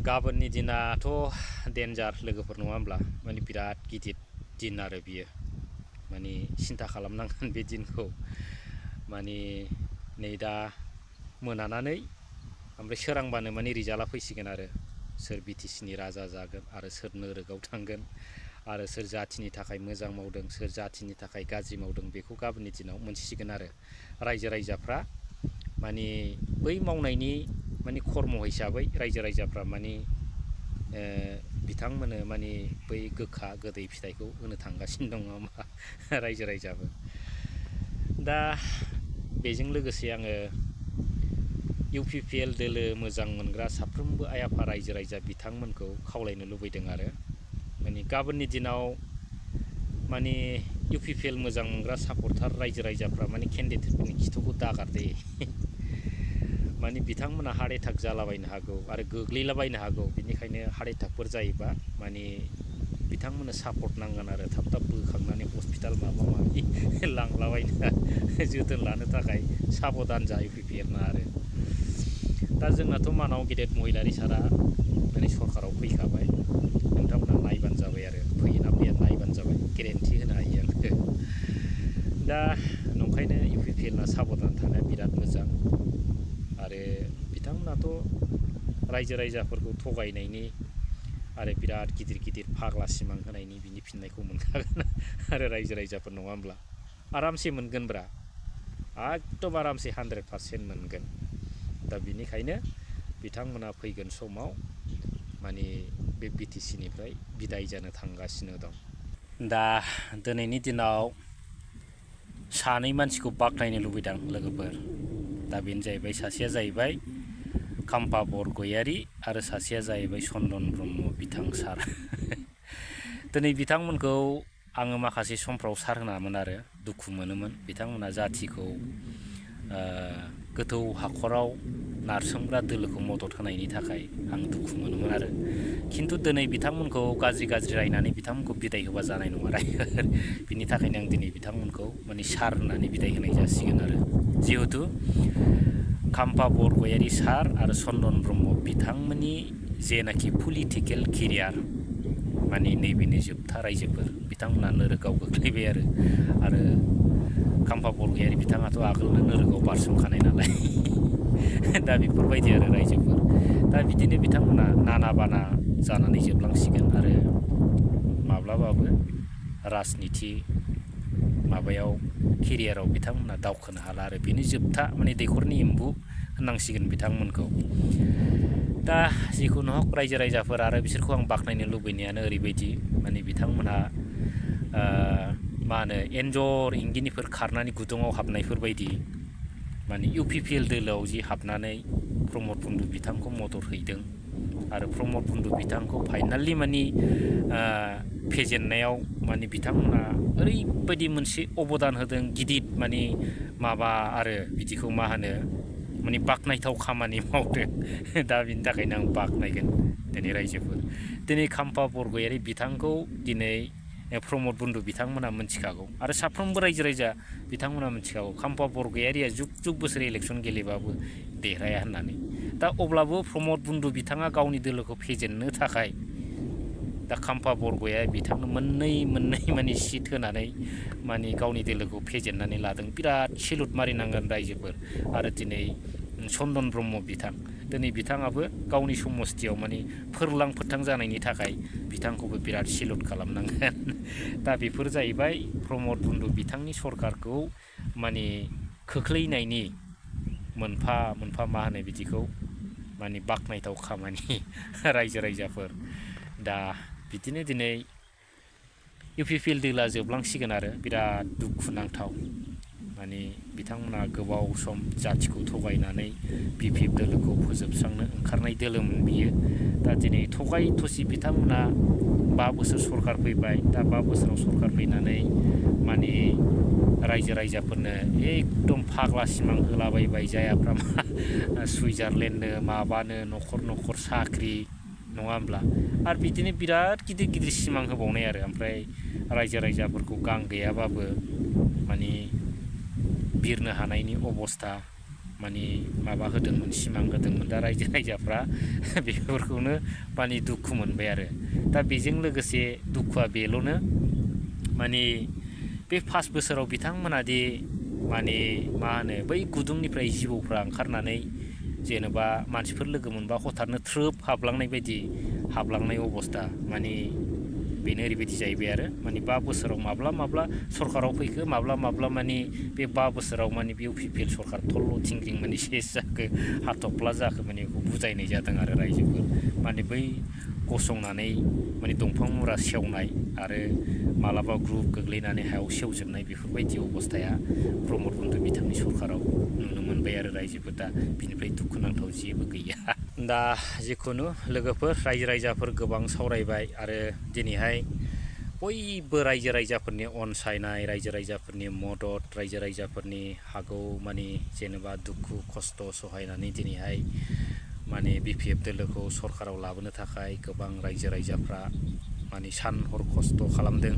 गाबोननि दिनाथ' डेन्जार लोगोफोर नङा होमब्ला माने बिराद गिदिर दिन आरो बियो माने सिन्था खालामनांगोन बे दिनखौ माने नै दा मोनानानै ओमफ्राय सोरांबानो माने रिजाल्टआ फैसिगोन आरो सोर बिटिसिनि राजा जागोन आरो सोर नोरोगाव थांगोन आरो सोर जाथिनि थाखाय मोजां मावदों सोर जाथिनि थाखाय गाज्रि मावदों बेखौ गाबोननि दिनाव मोनथिसिगोन आरो रायजो राजाफ्रा माने बै मावनायनि माने खर्म हिसाबै रायजो राजाफ्रा माने बिथांमोननो माने बै गोखा गोदै फिथाइखौ होनो थांगासिनो दङ होमबा रायजो राजाबो दा बेजों लोगोसे आङो UPPL दोलो मोजां मोनग्रा साफ्रोमबो आइ आफा रायजो राजा बिथांमोनखौ खावलायनो लुबैदों आरो माने गाबोननि दिनाव माने UPPL मोजां मोनग्रा सापर्टार रायजो राजाफ्रा माने केन्डिडेटफोरनि खिथुखौ दागारदे माने बिथांमोना हार्ट एटाक जालाबायनो हागौ आरो गोग्लैलाबायनो हागौ बिनिखायनो हार्ट एटाकफोर जायोबा माने बिथांमोननो सापर्ट नांगोन आरो थाब थाब बोखांनानै हस्पिटाल माबा माबि लांलाबायनो जोथोन लानो थाखाय साबधान जा UPPL ना आरो दा जोंनाथ' मानाव गेदेर महिलारि सारा माने सरकाराव फैखाबाय नोंथांमोना नायबानो जाबाय आरो फैयोना फैया नायबानो जाबाय गेरेन्टि होनो हायो आङो दा नंखायनो UPPL ना साबधान थानाया बिराद मोजां आरो बिथांमोनाथ' रायजो राजाफोरखौ थगायनायनि आरो बिराद गिदिर गिदिर फाग्ला सिमां होनायनि बिनि फिननायखौ मोनखागोन आरो रायजो राजाफोर नङा होमब्ला आरामसे मोनगोनब्रा एकदम आरामसे 100% मोनगोन दा बिनिखायनो बिथांमोना फैगोन समाव माने बे BTCनिफ्राय बिदाय जानो थांगासिनो दं दा दिनैनि दिनाव सानै मानसिखौ बाख्नायनो लुबैदों लोगोफोर दा बेनो जाहैबाय सासेया जाहैबाय खाम्फा बरगयारि आरो सासेया जाहैबाय चन्दन ब्रह्म बिथां सार दिनै बिथांमोनखौ आङो माखासे समफ्राव सार होनामोन आरो दुखु मोनोमोन बिथांमोना जाथिखौ गोथौ हाखराव नारसोमग्रा दोलोखौ मदद होनायनि थाखाय आं दुखु मोनोमोन आरो खिन्थु दिनै बिथांमोनखौ गाज्रि रायनानै बिथांमोनखौ बिदाय होबा जानाय नङा बिनि थाखायनो आं दिनै बिथांमोनखौ माने सार होननानै बिदाय होनाय जासिगोन आरो जिहेथु खाम्फा बरगयारि सार आरो चन्दन ब्रह्म बिथांमोननि जेनाखि पलिटिकेल केरियार माने नैबेनि जोबथा रायजोफोर बिथांमोना नोरोगाव गोग्लैबाय आरो खाम्फा बरगयारि बिथाङाथ' आगोलनो नोरोगाव बारसोमखानाय नालाय दा बेफोरबायदि आरो रायजोफोर दा बिदिनो बिथांमोना नाना बाना जानानै जोबलांसिगोन आरो माब्लाबाबो राजनिथि माबायाव केरियाराव बिथांमोना दावखोनो हाला आरो बेनि जोबथा माने दैखरनि एम्बु होननांसिगोन बिथांमोनखौ दा जिखुनु हक रायजो राजाफोर आरो बिसोरखौ आं बाख्नायनो लुबैनायानो ओरैबायदि माने बिथांमोनहा मा होनो एन्जर इंगिनिफोर खारनानै गुदुङाव हाबनायफोर बायदि माने UPPL दोलोआव जि हाबनानै प्रमद बन्दु बिथांखौ मदद हैदों आरो प्रमद बन्दु बिथांखौ फाइनालि माने फेजेननायाव माने बिथांमोना ओरैबायदि मोनसे अबदान होदों गिदिर माने माबा आरो बिदिखौ मा होनो माने बाख्नायथाव खामानि मावदों दा बिनि थाखायनो आं बाख्नायगोन दिनै रायजोफोर दिनै खाम्फा बरगयारि बिथांखौ दिनै प्रमद बन्दु बिथांमोना मिथिखागौ आरो साफ्रोमबो रायजो राजा बिथांमोना मिथिखागौ खाम्फा बरगयारिया जुग बोसोर इलेक्सन गेलेबाबो देरहाया होननानै दा अब्लाबो प्रमद बन्दु बिथाङा गावनि दोलोखौ फेजेननो थाखाय दा खाम्फा बरगयारि बिथांनो मोननै माने सिट होनानै माने गावनि दोलोखौ फेजेननानै लादों बिराद सेलुट मारिनांगोन रायजोफोर आरो दिनै चन्दन ब्रह्म बिथां दिनै बिथाङाबो गावनि समस्थियाव माने फोरलां फोथां जानायनि थाखाय बिथांखौबो बिराद सेलुट खालामनांगोन दा बेफोर जाहैबाय प्रमद बन्दु बिथांनि सरकारखौ माने खोख्लैनायनि मोनफा मा होनो बिदिखौ माने बाख्नायथाव खामानि रायजो राजाफोर दा बिदिनो दिनै UPPL दोला जोबलांसिगोन आरो बिराद दुखुनांथाव माने बिथांमोना गोबाव सम जाथिखौ थगायनानै BPF दोलोखौ फोजोबस्रांनो ओंखारनाय दोलोमोन बियो दा दिनै थगाय थसि बिथांमोना 5 बोसोर सरकार फैबाय दा 5 बोसोराव सरकार फैनानै माने रायजो राजाफोरनो एकदम फाग्ला सिमां होलाबायबाय जायाफ्रा सुइजारलेण्डनो माबानो न'खर साख्रि नङा होमब्ला आरो बिदिनो बिराद गिदिर सिमां होबावनाय आरो ओमफ्राय रायजो राजाफोरखौ गां गैयाबाबो माने बिरनो हानायनि अबस्था माने माबा होदोंमोन सिमां होदोंमोन दा रायजो राजाफ्रा बेफोरखौनो माने दुखु मोनबाय आरो दा बेजों लोगोसे दुखुआ बेल'नो माने बे 5 बोसोराव बिथांमोना दि माने मा होनो बै गुदुंनिफ्राय जिबौफ्रा ओंखारनानै जेनेबा मानसिफोर लोगो मोनबा हथारनो थ्रोब हाबलांनाय बायदि हाबलांनाय अबस्था माने बेनो ओरैबायदि जाहैबाय आरो माने 5 बोसोराव माब्ला सरकाराव फैखो माब्ला माने बे 5 बोसोराव माने बे इउपिपिएल सरकार थल्ल' थिंग्रिं माने सेस जाखो हाथफ्ला जाखो माने बेखौ बुजायनाय जादों आरो रायजोफोर माने बै गसंनानै माने दंफां मुरा सेवनाय आरो मालाबा ग्रुप गोग्लैनानै हायाव सेवजोबनाय बेफोरबायदि अबस्थाया प्रमद बन्धु बिथांनि सरकाराव नुनो मोनबाय आरो रायजोफोर दा बिनिफ्राय दुखुनांथाव जेबो गैया दा जिखुनु लोगोफोर रायजो राजाफोर गोबां सावरायबाय आरो दिनैहाय बयबो रायजो राजाफोरनि अनसायनाय रायजो राजाफोरनि मदद रायजो राजाफोरनि हागौ माने जेनेबा दुखु खस्थ' सहायनानै दिनैहाय माने बिपिएफ दोलोखौ सरकाराव लाबोनो थाखाय गोबां रायजो राजाफ्रा माने सान हर खस्थ' खालामदों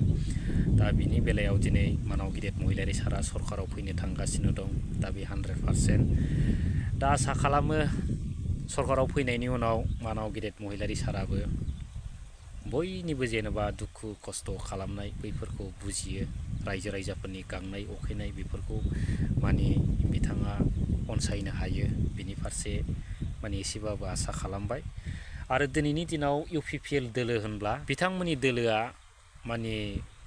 दा बिनि बेलायाव दिनै मानाव गिदिर महिलारि सारा सरकाराव फैनो थांगासिनो दं दा बे 100% दा आसा खालामो सरकाराव फैनायनि उनाव मानाव गिदिर महिलारि साराबो बयनिबो जेनेबा दुखु खस्थ' खालामनाय बैफोरखौ बुजियो रायजो राजाफोरनि गांनाय उखैनाय बेफोरखौ माने बिथाङा अनसायनो हायो बिनि फारसे माने एसेबाबो आसा खालामबाय आरो दिनैनि दिनाव इउपिपिएल दोलो होनब्ला बिथांमोननि दोलोआ माने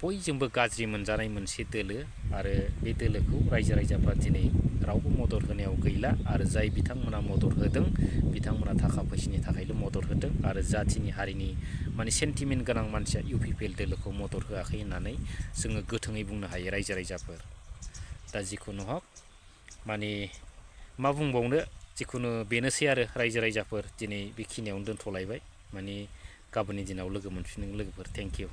बयजोंबो गाज्रि मोनजानाय मोनसे दोलो आरो बे दोलोखौ रायजो राजाफ्रा दिनै रावबो मदद होनायाव गैला आरो जाय बिथांमोना मदद होदों बिथांमोना थाखा फैसानि थाखायल' मदद होदों आरो जाथिनि हारिनि माने सेन्टिमेन्ट गोनां मानसिया इउपिपिएल दोलोखौ मदद होआखै होननानै जोङो गोथोङै बुंनो हायो रायजो राजाफोर दा जिखुनु हक माने मा बुंबावनो जिखुनु बेनोसै आरो रायजो राजाफोर दिनै बेखिनियावनो दोनथ'लायबाय माने गाबोननि दिनाव लोगो मोनफिनगोन लोगोफोर थेंक इउ